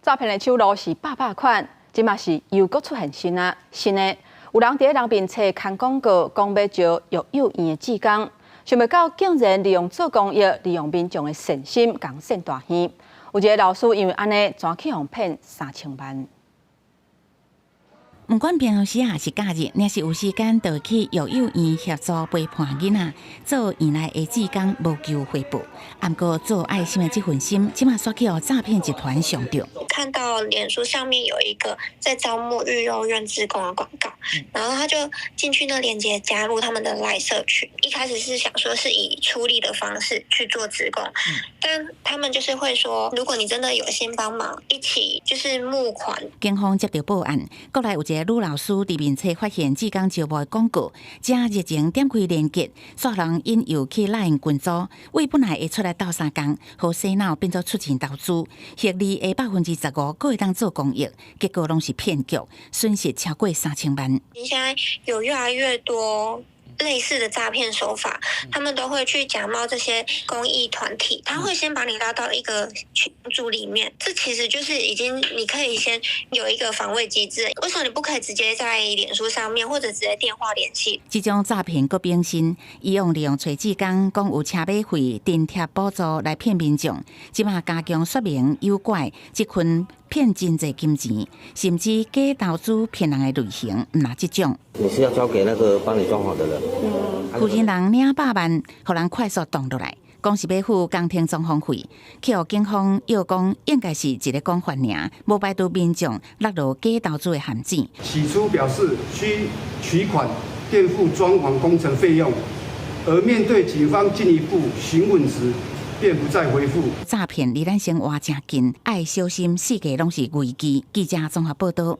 詐騙的手路是百百款，這馬是又閣出現新啊新的，有人佇咧人面冊刊廣告，講欲招育幼院的志工，想袂到竟然利用做公益，利用民眾的善心，共騙大耳。有一个老師因為按呢，怎去予騙3000萬。毋管平常時抑是假日，若是有時間，就去育幼院協助陪伴囡仔，做院內的志工，無求回報。毋過做愛心的這份心，這馬煞去予詐騙集團相著。看到臉書上面有一個在招募育幼院志工的廣告，然後他就進去那鏈接加入他們的 LINE 社群。一開始是想說是以出力的方式去做志工，但他們就是會說，如果你真的有心幫忙，一起就是募款。警方接到報案，國內有一个女老師佇面冊發現志工招募的廣告，誠熱情點開連結，煞予人引誘去 LINE 群組，為本來會出來鬥相共，予洗腦變做出錢投資，獲利的15%，閣會當做公益，結果攏是騙局，損失超過3000萬。現在有越來越多類似的詐騙手法，他們都會去假冒這些公益團體，他會先把你拉到一個群組裡面，這其實就是已經你可以先有一個防衛機制。為什麼你不可以直接在臉書上面或者直接電話聯繫？這種詐騙閣變新，以往利用揣志工講有車馬費、津貼補助來騙民眾，這馬加強說明誘拐，這群騙真濟金錢，甚至假投資騙人的類型，毋但這種。你是要交給那個幫你裝潢的人？負責人領百萬，予人快速擋落來，講是欲付工程裝潢費，去予警方又講應該是一个講法爾，無排除民眾落入假投資的陷阱。起初表示需取款墊付裝潢工程費用，而面對警方進一步詢問時，便不再回覆。詐騙離咱生活誠近，愛小心，四界攏是危機。記者綜合報道。